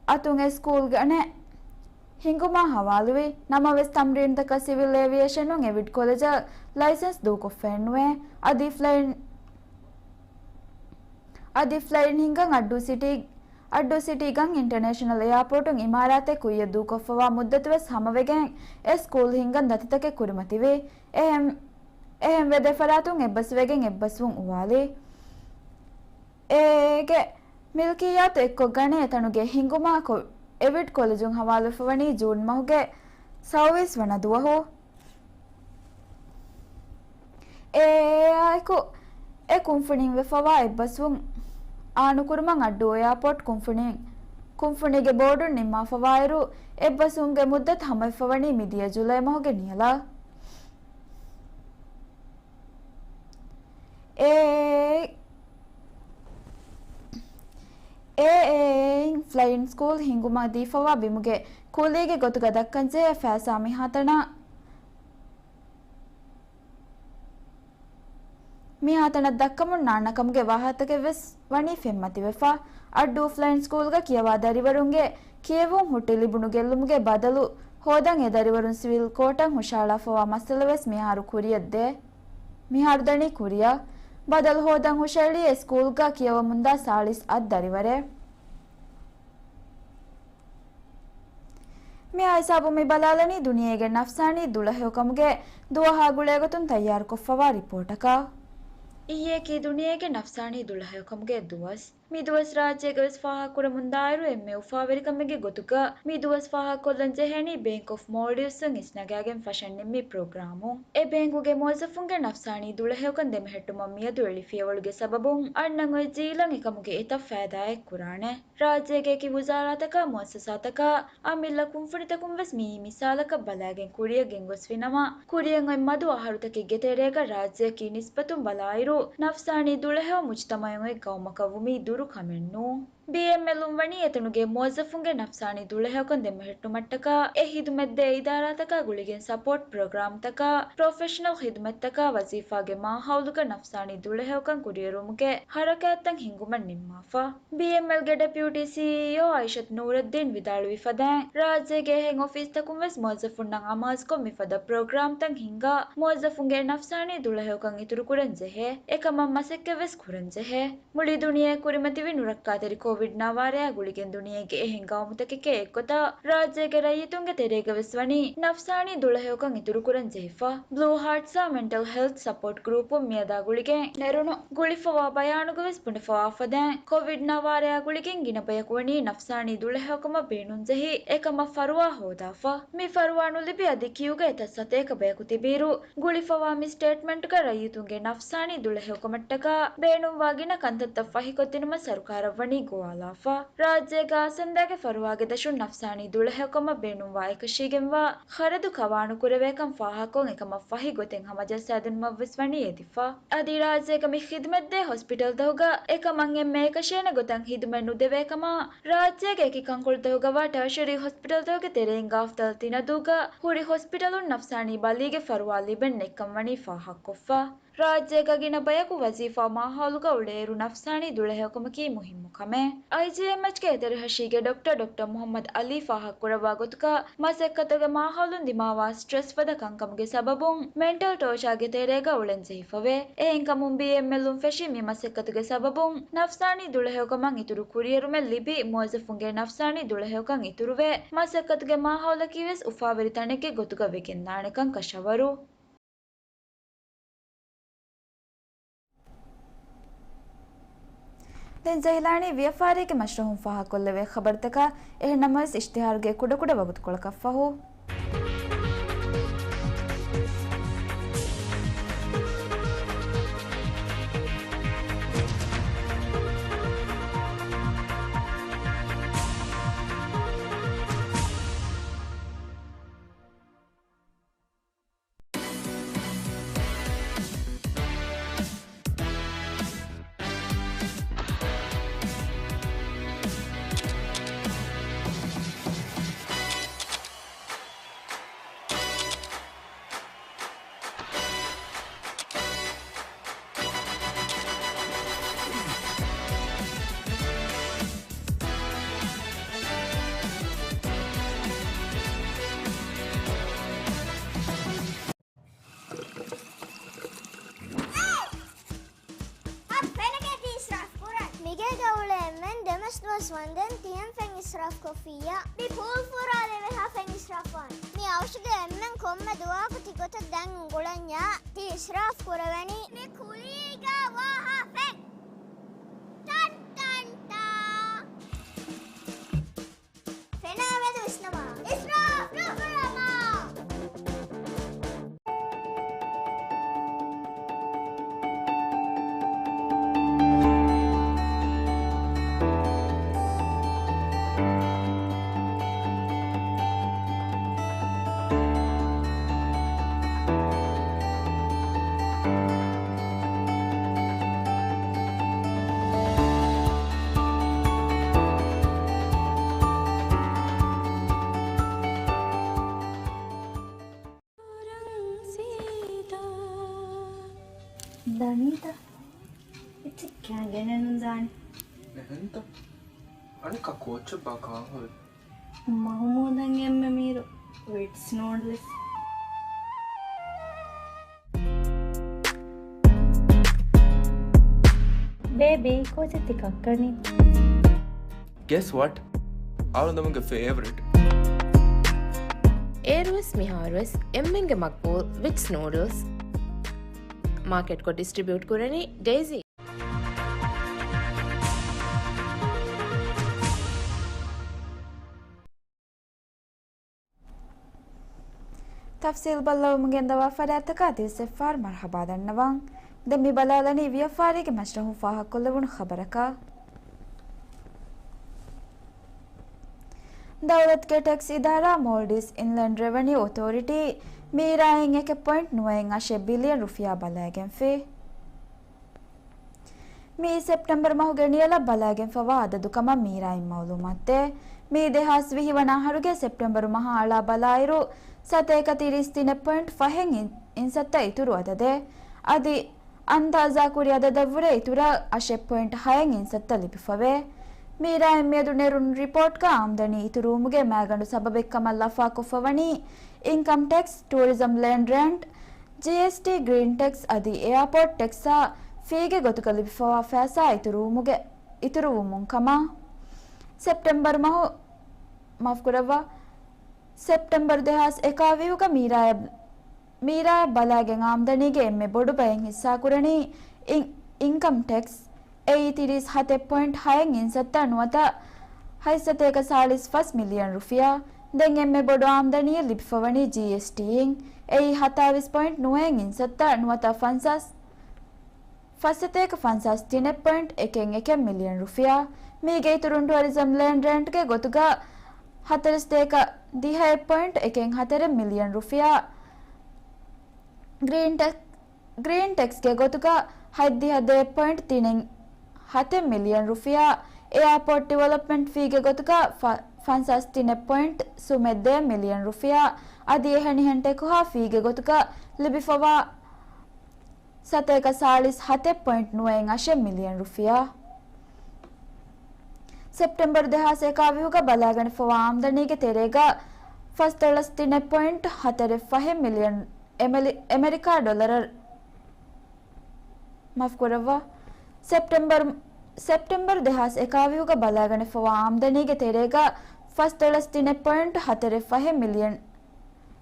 އަތުން އެ ސްކޫލްގެ އަނެއް ހިނގުމާ ހަވާލުވި ނަމަވެސް، ތަމްރީންތަކަށް ސިވިލް އޭވިއޭޝަނުން އެވިޑް ކޮލެޖަށް ލައިސަންސް ދޫކޮށްފައެއްނުވޭ. އަދި ފްލައިން، އަދި ފްލައިން ހިންގަން އައްޑޫ ސިޓީ، އައްޑޫ ސިޓީގަން އިންޓަރނޭޝަނަލް އެއާޕޯޓުން އިމާރާތެއް ކުއްޔަށް ދޫކޮށްފަވާ މުއްދަތުވެސް ހަމަވެގެން އެ ސްކޫލް ހިންގަން ދަތިތަކެއް ކުރިމަތިވި. އެހެން، އެހެންވެ ދެފަރާތުން އެއްބަސްވެގެން އެއްބަސްވުން އުވާލި. އޭގެ މިލްކިއްޔާތު އެއްކޮށްގަނެ އެތަނުގެ ހިނގުމާ ކޮ-، އެވެޓް ކޮލެޖުން ހަވާލުވެފަވަނީ ޖޫން މަހުގެ ސައުވީސް ވަނަ ދުވަހު. އެއާއެކު އެ ކުންފުނިން ވެފަވާ އެއްބަސްވުން އާނުކުރުމަށް އައްޑޫ އެއާޕޯޓް ކުންފުނި، ކުންފުނީގެ ބޯޑުން ނިންމާފަވާއިރު، އެއްބަސްވުމުގެ މުއްދަތު ހަމަވެފަވަނީ މިދިޔަ ޖުލައި މަހުގެ ނިޔަލަށް. އޭ، އޭއޭއިން ފްލައިން ސްކޫލް ހިންގުމަށް ދީފަވާ ބިމުގެ ކުލީގެ ގޮތުގަ ދައްކަންޖެހޭ ފައިސާ މިހާތަނަށް، މިހާތަނަށް ދައްކަމުން ނާންނަކަމުގެ ވާހަކަތަކެއްވެސް ވަނީ ފެންމަތިވެފަ. އައްޑޫ ފްލައިން ސްކޫލްގަ ކިޔަވާ ދަރިވަރުންގެ ކިޔެވުން ހުއްޓި ލިބުނު ގެއްލުމުގެ ބަދަލު ހޯދަން އެ ދަރިވަރުން ސިވިލް ކޯޓަށް ހުށަހަޅާފަވާ މައްސަލަވެސް މިހާރު ކުރިއަށްދޭ. މިހާރު ދަނީ ކުރިއަށް. ބަދަލު ހޯދަން ހުށަހެޅީ އެ ސްކޫލްގަ ކިޔަވަމުންދާ ސާޅީސް އަށް ދަރިވަރެއް. މިއާ ހިސާބުން މި ބަލާލަނީ ދުނިޔޭގެ ނަފްސާނީ ދުޅަހެޔޮކަމުގެ ދުވަހާ ގުޅޭގޮތުން ތައްޔާރުކޮށްފަވާ ރިޕޯޓަކަށް. އިއްޔެއަކީ ދުނިޔޭގެ ނަފްސާނީ ދުޅަހެޔޮކަމުގެ ދުވަސް. މި ދުވަސް ރާއްޖޭގަވެސް ފާހަގަކުރަމުންދާއިރު، އެންމެ އުފާވެރިކަމެއްގެ ގޮތުގަ މި ދުވަސް ފާހަގަކޮށްލަން ޖެހޭނީ ބޭންކް އޮފް މޯލްޑިވްސްއިން އިސްނަގާގެން ފަށަން ނިންމި ޕްރޮގްރާމުން. އެ ބޭންކުގެ މުވައްޒަފުންގެ ނަފްސާނީ ދުޅަހެޔޮކަން ދެމެހެއްޓުމަށް މިއަދު އެޅި ފިޔަވަޅުގެ ސަބަބުން އަންނަން އޮތް ޖީލަށް އެކަމުގެ އެތައް ފައިދާއެއް ކުރާނެ. ރާއްޖޭގެ އެކި ވުޒާރާތަކާ މުއައްސަސާތަކާ އަމިއްލަ ކުންފުނިތަކުން ވެސް މިއީ މިސާލަކަށް ބަލާގެން ކުރިއަށް ގެންގޮސްފިނަމަ، ކުރިއަށް އޮތް މަދު އަހަރުތަކެއްގެ ތެރޭގަ ރާއްޖެއަކީ ނިސްބަތުން ބަލާއިރު، ނަފްސާނީ ދުޅަހެޔޮ މުޖުތަމައެއް އޮތް ގައުމަކަށް ވުމީ ދުރު ކަމެއް ނޫން. ބީއެމްއެލުން ވަނީ އެތަނުގެ މުވައްޒަފުންގެ ނަފްސާނީ ދުޅަހެޔޮކަން ދެމެހެއްޓުމަށްޓަކާ، އެ ހިދުމަތްދޭ އިދާރާތަކާ ގުޅިގެން ސަޕޯޓް ޕްރޮގްރާމްތަކާ، ޕްރޮފެޝަނަލް ޚިދުމަތްތަކާ، ވަޒީފާގެ މާހައުލުގަ ނަފްސާނީ ދުޅަހެޔޮކަން ކުރިއެރުމުގެ ހަރަކާތްތައް ހިންގުމަށް ނިންމާފަ. ބީއެމްއެލްގެ ޑެޕިއުޓީ ސީއީއޯ އައިޝަތު ނޫރައްދީން ވިދާޅުވި ފަދައިން، ރާއްޖޭގެ އެހެން އޮފީސްތަކުން ވެސް މުވައްޒަފުންނަށް އަމާޒުކޮށް މިފަދަ ޕްރޮގްރާމްތައް ހިންގާ، މުވައްޒަފުންގެ ނަފްސާނީ ދުޅަހެޔޮކަން އިތުރުކުރަން ޖެހޭ. އެކަމަށް މަސައްކަތްވެސް ކުރަން ޖެހޭ. މުޅި ދުނިޔެ ކުރިމަތިވި ނުރައްކާތެރި ކޮވިޑް ނަވާރަޔާ ގުޅިގެން ދުނިޔޭގެ އެހެން ގައުމުތަކެކޭ އެއްގޮތަށް، ރާއްޖޭގެ ރައްޔިތުންގެ ތެރޭގަވެސް ވަނީ ނަފްސާނީ ދުޅަހެޔޮކަން އިތުރުކުރަން ޖެހިފަ. ބްލޫ ހާޓްސްއާ މެންޓަލް ހެލްތް ސަޕޯޓް ގްރޫޕުން މިއަދާ ގުޅިގެން ނެރުނު ގުޅިފަވާ ބަޔާނުގަވެސް ބުނެފަވާ ފަދައިން، ކޮވިޑް ނަވާރަޔާ ގުޅިގެން ގިނަ ބަޔަކު ވަނީ ނަފްސާނީ ދުޅަހެޔޮކަމަށް ބޭނުންޖެހި އެކަމަށް ފަރުވާ ހޯދާފަ. މި ފަރުވާ ނުލިބި އަދި ކިއުގަ އެތައް ސަތޭކަ ބަޔަކު ތިބިއިރު، ގުޅިފަވާ މި ސްޓޭޓްމަންޓްގަ ރައްޔިތުންގެ ނަފްސާނީ ދުޅަހެޔޮކަމަށްޓަކާ ބޭނުންވާ ގިނަ ކަންތައްތައް ފަހިކޮށްދިނުމަށް ސަރުކާރަށް ވަނީ ގޮވާލާފަ. ރާއްޖޭގަ އަސަންދާގެ ފަރުވާގެ ދަށުން ނަފްސާނީ ދުޅަހެޔޮކަމަށް ބޭނުންވާ އެކަށީގެންވާ ޚަރަދު ކަވާނުކުރެވޭކަން ފާހަގަކޮށް، އެކަމަށް ފަހި ގޮތެއް ހަމަޖައްސާދިނުމަށްވެސް ވަނީ އެދިފަ. އަދި ރާއްޖޭގަ މި ޚިދުމަތްދޭ ހޮސްޕިޓަލްތަކުގަ އެކަމަށް އެންމެ އެކަށޭނެ ގޮތަށް ޚިދުމަތް ނުދެވޭކަމަށް، ރާއްޖޭގެ އެކި ކަންކޮޅުތަކުގަވާ ޓާޝަރީ ހޮސްޕިޓަލްތަކުގެ ތެރެއިން ގާފްތަލް ތިނަދޫގަ ހުރި ހޮސްޕިޓަލުން ނަފްސާނީ ބަލީގެ ފަރުވާ ލިބެން ނެތްކަން ވަނީ ފާހަގަކޮށްފަ. ރާއްޖޭގަ ގިނަ ބަޔަކު ވަޒީފާ މާހައުލުގަ އުޅޭއިރު، ނަފްސާނީ ދުޅަހެޔޮކަމަކީ މުހިއްމު ކަމެއް. އައިޖީއެމްއެޗްގެ އެތެރެހަށީގެ ޑޮކްޓަރ ޑޮކްޓަރ މުހައްމަދު އަލީ ފާހަގަކުރައްވާ ގޮތުގަ، މަސައްކަތުގެ މާހައުލުން ދިމާވާ ސްޓްރެސް ފަދަ ކަންކަމުގެ ސަބަބުން މެންޓަލް ޓޯޗާގެ ތެރޭގަ އުޅެން ޖެހިފަވޭ. އެހެންކަމުން ބީއެމްއެލުން ފެށި މި މަސައްކަތުގެ ސަބަބުން ނަފްސާނީ ދުޅަހެޔޮކަމަށް އިތުރު ކުރިއެރުމެއް ލިބި، މުވައްޒަފުންގެ ނަފްސާނީ ދުޅަހެޔޮކަން އިތުރުވެ، މަސައްކަތުގެ މާހައުލަކީވެސް އުފާވެރި ތަނެއްގެ ގޮތުގަ ވެގެންދާނެކަން ކަށަވަރު. ދެން ޖެހިލާނީ ވިޔަފާރީގެ މަޝްރަހުން ފާހަގަކޮށްލެވޭ ޚަބަރުތަކާ، އެހެން ނަމަވެސް އިޝްތިހާރުގެ ކުޑަކުޑަ ވަގުތުކޮޅަކަށްފަހު. އަދި ފެނަކޭ ތި އިސްރާފް ކުރަން. މިގޭގަ އުޅޭ އެންމެން ދެމަސް ދުވަސް ވަންދެން ތިހެން ފެން އިސްރާފް ކޮށްފިއްޔާ. މި ޕޫލް ފުރާލެވޭ ހާ ފެން އިސްރާފް ވާން. މި އަވަށުގެ އެންމެން ކޮންމެ ދުވަހަކު ތިގޮތަށް ދަން އުނގުޅަންޏާ ތި އިސްރާފް ކުރެވެނީ. މި ކުލީގަ ވާ ހާ ފެން. ޓަން ޓަން ޓާ. ފެން ދަނީތަ؟ އެއްޗެއް ކިޔާ ގެނެއްނުދާނެ. އެހެންތަ؟ އަނެއްކާ ކޯއްޗެއްބާ ކާހޮވެ؟ މަހުމޫދަށް އެންމެ މީރު ވިޓްސް ނޫޑްލްސް. ބޭބީ، ކޯޗެއް ތި ކައްކަނީ؟ Guess what? އަޅުގަނޑުގެ ފޭވަރިޓް. އޭރުވެސް މިހާރުވެސް އެންމެންގެ މަގްބޫލް ވިޓްސް ނޫޑްލްސް. މާކެޓްކޮށް ޑިސްޓްރިބިއުޓް ކުރަނީ ޑެއިސީ. ތަފްސީލް ބައްލަވަމުން ގެންދަވާ ފަރާތްތަކާ ދިވެއްސެއްފާރު މަރުޙަބާ ދަންނަވަން. ދެން މި ބަލާލަނީ ވިޔަފާރީގެ މަސްރަހުން ފާހަގަކޮށްލެވުނު ޚަބަރަކަށް. ދައުލަތުގެ ޓެކްސް އިދާރާ މޯލްޑިވްސް އިންލެންޑް ރެވެނިއު އޮތޯރިޓީ މީރާއިން އެކެއް ޕޮއިންޓް ނުވައެއް އަށެއް ބިލިއަން ރުފިޔާ ބަލައިގެންފި. މިއީ ސެޕްޓެމްބަރު މަހުގެ ނިޔަލަށް ބަލައިގެންފަވާ އަދަދު ކަމަށް މީރާއިން މައުލޫމާތުދޭ. މިއީ ދެހާސް ވިހި ވަނަ އަހަރުގެ ސެޕްޓެމްބަރު މަހާ އަޅާ ބަލާއިރު، ސަތޭކަ ތިރީސް ތިނެއް ޕޮއިންޓް ފަހެއް އިން-، އިންސައްތަ އިތުރު އަދަދެއް. އަދި އަންދާޒާކުރި އަދަދަށްވުރެ އިތުރަށް އަށެއް ޕޮއިންޓް ހައެއް އިންސައްތަ ލިބިފަވޭ. މީރާއިން މިއަދު ނެރުނު ރިޕޯޓްގަ އާމްދަނީ އިތުރުވުމުގެ މައިގަނޑު ސަބަބެއްކަމަށް ލަފާކޮށްފަވަނީ އިންކަމް ޓެކްސް، ޓޫރިޒަމް ލޭންޑް ރެންޓް، ޖީއެސްޓީ، ގްރީން ޓެކްސް އަދި އެއާޕޯޓް ޓެކްސްއާ ފީގެ ގޮތުގަ ލިބިފަވާ ފައިސާ އިތުރުވުމުގެ، އިތުރުވުމުން ކަމަށް. ސެޕްޓެމްބަރު މަހު، މާފުކުރައްވާ، ސެޕްޓެމްބަރު ދެހާސް އެކާވީހުގަ މީރާއަށް، މީރާއަށް ބަލައިގެން އާމްދަނީގެ އެންމެ ބޮޑު ބައެއް ހިއްސާކުރަނީ އިން-، އިންކަމް ޓެކްސް. އެއީ ތިރީސް ހަތެއް ޕޮއިންޓް ހައެއް އިންސައްތަ ނުވަތަ ހަތްސަތޭކަ ސާޅީސް ފަސް މިލިއަން ރުފިޔާ. ދެން އެންމެ ބޮޑު އާމްދަނީއެއް ލިބިފަވަނީ ޖީއެސްޓީއިން. އެއީ ހަތާވީސް ޕޮއިންޓް ނުވައެއް އިންސައްތަ ނުވަތަ ފަންސާސް، ފަސްސަތޭކަ ފަންސާސް ތިނެއް ޕޮއިންޓް އެކެއް އެކެއް މިލިއަން ރުފިޔާ. މީގެ އިތުރުން ޓުއަރިޒަމް ލޭންޑް ރެންޓްގެ ގޮތުގަ ހަތަރެއް ސަތޭކަ ދިހައެއް ޕޮއިންޓް އެކެއް ހަތަރެއް މިލިއަން ރުފިޔާ. ގްރީން ޓެކް-، ގްރީން ޓެކްސްގެ ގޮތުގަ ހަތްދިހަ ދޭއް ޕޮއިންޓް ތިނެއް ހަތެއް މިލިއަން ރުފިޔާ، އެއާޕޯޓް ޑިވެލޮޕްމަންޓް ފީގެ ގޮތުގަ ފަ-، ފަންސާސް ތިނެއް ޕޮއިންޓް ސުމެއް ދޭއް މިލިއަން ރުފިޔާ، އަދި އެހެނިހެން ޓެކުހާ ފީގެ ގޮތުގަ ލިބިފަވާ ސަތޭކަ ސާޅީސް ހަތެއް ޕޮއިންޓް ނުވައެއް އަށެއް މިލިއަން ރުފިޔާ. ސެޕްޓެމްބަރު ދެހާސް އެކާވީހުގަ ބަލާގަނެފަވާ އާމްދަނީގެ ތެރޭގަ ފަސްދޮޅަސް ތިނެއް ޕޮއިންޓް ހަތަރެއް ފަހެއް މިލިއަން އެމެލި-، އެމެރިކާ ޑޮލަރަށް، މާފުކުރައްވާ، ސެޕްޓެމްބަރު، ސެޕްޓެމްބަރު ދެހާސް އެކާވީހުގަ ބަލާގަނެފަވާ އާމްދަނީގެ ތެރޭގަ ފަސްދޮޅަސް ތިނެއް ޕޮއިންޓް ހަތަރެއް ފަހެއް މިލިއަން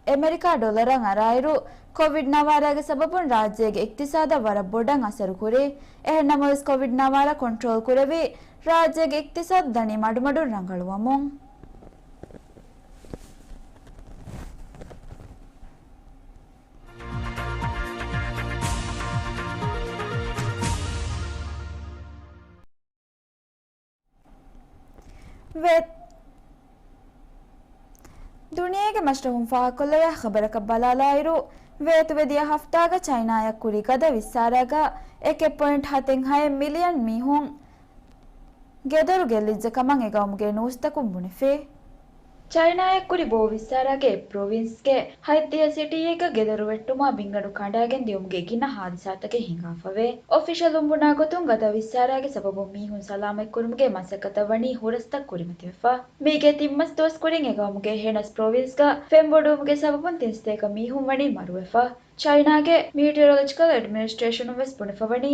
އެމެރިކާ ޑޮލަރަށް އަރާއިރު، ކޮވިޑް ނަވާރާގެ ސަބަބުން ރާއްޖޭގެ އިޤްތިޞާދަށް ވަރަށް ބޮޑަށް އަސަރު ކުރި. އެހެން ނަމަވެސް، ކޮވިޑް ނަވާރާ ކޮންޓްރޯލް ކުރެވި، ރާއްޖޭގެ އިޤްތިޞާދު ދަނީ މަޑުމަޑުން ރަނގަޅުވަމުން. ވޭ-، ދުނިޔޭގެ މަސްރަހުން ފާހަގަކޮށްލެވޭ ޚަބަރަކަށް ބަލާލާއިރު، ވޭތުވެދިޔަ ހަފްތާގަ ޗައިނާއަށް ކުރި ގަދަ ވިއްސާރާގަ އެކެއް ޕޮއިންޓް ހަތެއް ހައެއް މިލިއަން މީހުން ގެދޮރު ގެއްލިއްޖެ ކަމަށް އެގައުމުގެ ނޫސްތަކުން ބުނެފި. ޗައިނާއަށް ކުރި ބޯ ވިއްސާރާގެ އެއް ޕްރޮވިންސްގެ ހަތްދިހަ ސިޓީއެއްގަ ގެދޮރު ވެއްޓުމާ ބިންގަނޑު ކަނޑާގެން ދިއުމުގެ ގިނަ ހާދިސާތަކެއް ހިނގާފަވޭ. އޮފިޝަލުން ބުނާ ގޮތުން، ގަދަ ވިއްސާރާގެ ސަބަބުން މީހުން ސަލާމަތްކުރުމުގެ މަސައްކަތަށް ވަނީ ހުރަސްތައް ކުރިމަތިވެފަ. މީގެ ތިން މަސް ދުވަސް ކުރިން އެގައުމުގެ ހެނަސް ޕްރޮވިންސްގަ ފެންބޮޑުވުމުގެ ސަބަބުން ތިން ސަތޭކަ މީހުން ވަނީ މަރުވެފަ. ޗައިނާގެ މީޓިއޮރޮލޮޖިކަލް އެޑްމިނިސްޓްރޭޝަނުން ވެސް ބުނެފަވަނީ،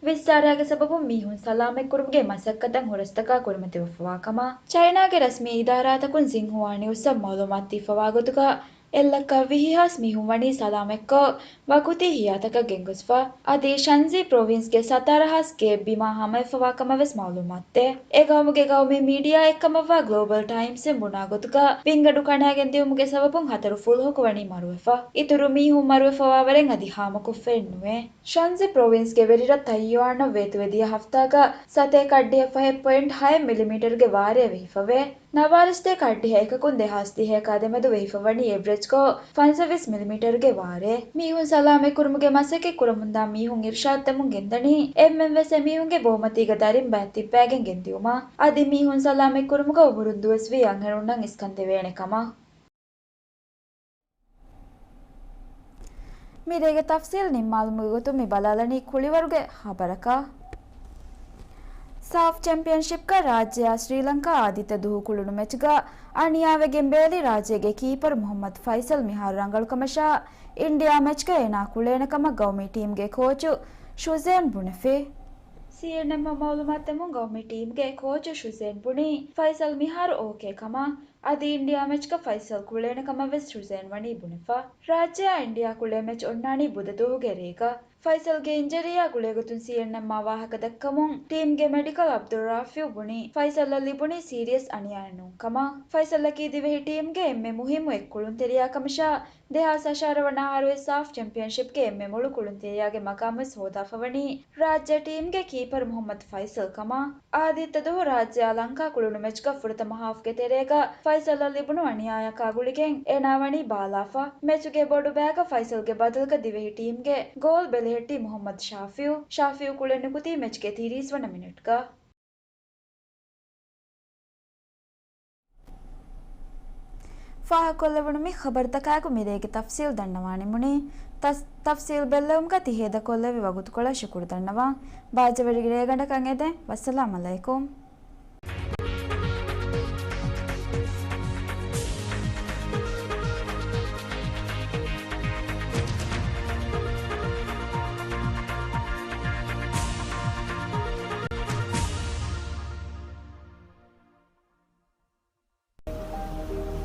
ވިއްސާރާގެ ސަބަބުން މީހުން ސަލާމަތްކުރުމުގެ މަސައްކަތަށް ހުރަސްތަކާ ކުރިމަތިވެފަވާ ކަމަށް ޗައިނާގެ ރަސްމީ އިދާރާތަކުން ސިންހުއާ ނިއުސްއަށް މައުލޫމާތު ދީފަވާ ގޮތުގަ، އެއް ލައްކަ ވިހި ހާސް މީހުން ވަނީ ސަލާމަތްކޮށް، ވަގުތީ ހިޔާތަކަށް ގެންގޮސްފަ. އަދި ޝަންޒީ ޕްރޮވިންސްގެ ސަތާރަ ހާސް ގޭބް ބިމާ ހަމަވެފަވާ ކަމަށް ވެސް މައުލޫމާތު ދޭ. އެގައުމުގެ ގައުމީ މީޑިއާއެއްކަމަށްވާ ގްލޯބަލް ޓައިމްސްއިން ބުނާ ގޮތުގަ، ބިންގަނޑު ކަނޑާގެން ދިއުމުގެ ސަބަބުން ހަތަރު ފުލުހަކު ވަނީ މަރުވެފަ. އިތުރު މީހުން މަރުވެފަވާވަރެއް އަދި ހާމަކޮށްފައެއް ނުވޭ. ޝަންޒި ޕްރޮވިންސްގެ ވެރިރަށް ތައިޔުވާނަށް ވޭތުވެދިޔަ ހަފްތާގަ ސަތޭކަ އަށްޑިހަ ފަހެއް ޕޮއިންޓް ހައެއް މިލިމީޓަރުގެ ވާރޭ ވެހިފަވޭ. ނަވާރަ ސަތޭކަ އަށްޑިހަ އެކަކުން ދެހާސް ދިހައެކާ ދެމެދު ވެހިފަވަނީ އެވްރެޖް ކޮށް، ފަންސަވީސް މިލިމީޓަރުގެ ވާރޭ. މީހުން ސަލާމަތްކުރުމުގެ މަސައްކަތް ކުރަމުންދާ މީހުން އިރުޝާދު ދެމުން ގެންދަނީ، އެންމެން ވެސް އެމީހުންގެ ބޯމަތީގަ ދަރިން ބައެއް ތިއްބައިގެން ގެންދިއުމަށް. އަދި މީހުން ސަލާމަތްކުރުމުގަ އުމުރުން ދުވަސްވީ އަންހެނުންނަށް އިސްކަން ދެވޭނެ ކަމަށް. މިރޭގެ ތަފްސީލް ނިންމާލުމުގެ ގޮތުން މި ބަލާލަނީ ކުޅިވަރުގެ ޚަބަރަކަށް. ސާފް ޗެމްޕިއަންޝިޕްގަ ރާއްޖެއާ ސްރީލަންކާ އާދިއްތަ ދުވަހު ކުޅުނު މެޗުގަ އަނިޔާވެގެން ބޭލި ރާއްޖޭގެ ކީޕަރު މުޙައްމަދު ފައިސަލް މިހާރު ރަނގަޅު ކަމަށާ، އިންޑިއާ މެޗްގަ އޭނާ ކުޅޭނެ ކަމަށް ގައުމީ ޓީމްގެ ކޯޗު ޝުޒޭން ބުނެފި. ސީއެންއެމްއަށް މައުލޫމާތު ދެމުން ގައުމީ ޓީމްގެ ކޯޗު ޝުޒޭން ބުނީ ފައިސަލް މިހާރު އޯކޭ ކަމަށް. އަދި އިންޑިއާ މެޗްގަ ފައިސަލް ކުޅޭނެ ކަމަށް ވެސް ޝުޒޭން ވަނީ ބުނެފަ. ރާއްޖެއާ އިންޑިއާ ކުޅޭ މެޗް އޮންނާނީ ބުދަ ދުވަހުގެ ރޭގަ. ފައިސަލްގެ އިންޖަރީއާ ގުޅޭގޮތުން ސީއެންއެމްއާ ވާހަކަ ދައްކަމުން، ޓީމްގެ މެޑިކަލް އަބްދުއްރާފިއު ބުނީ ފައިސަލްއަށް ލިބުނީ ސީރިއަސް އަނިޔާއެއް ނޫން ކަމަށް. ފައިސަލްއަކީ ދިވެހި ޓީމްގެ އެންމެ މުހިއްމު އެއް ކުޅުންތެރިޔާ ކަމަށާ، ދެހާސް އަށާރަ ވަނަ އަހަރު ސާފް ޗެމްޕިއަންޝިޕްގެ އެންމެ މޮޅު ކުޅުންތެރިޔާގެ މަގާމުވެސް ހޯދާފަވަނީ ރާއްޖެ ޓީމްގެ ކީޕަރު މުޙައްމަދު ފައިސަލް ކަމަށް. އާދިއްތަ ދުވަހު ރާއްޖެއާ ލަންކާ ކުޅުނު މެޗްގަ ފުރަތަމަ ހާފްގެ ތެރޭގަ ފައިސަލްއަށް ލިބުނު އަނިޔާޔަކާ ގުޅިގެން އޭނާ ވަނީ ބާލާފަ. މެޗުގެ ބޮޑު ބަޔަކަށް ފައިސަލްގެ ބަދަލުގަ ދިވެހި ޓީމްގެ ގޯލް ބެލެހެއްޓީ މުޙައްމަދު ޝާފިއު. ޝާފިއު ކުޅެން ނުކުތީ މެޗްގެ ތިރީސް ވަނަ މިނެޓްގަ. ފާހަގަކޮށްލެވުނު މި ޚަބަރުތަކާއެކު މިރޭގެ ތަފްސީލް ދަންނަވާނެ މުނީ. ތަސް-، ތަފްސީލް ބެއްލެވުމުގަ ތި ހޭދަކޮށްލެއްވި ވަގުތުކޮޅަށް ޝުކުރު ދަންނަވަން. ބާއްޖަވެރިގެ ރޭގަނޑަކަށް އެދެން. ވައްސަލާމް އަލައިކުމް.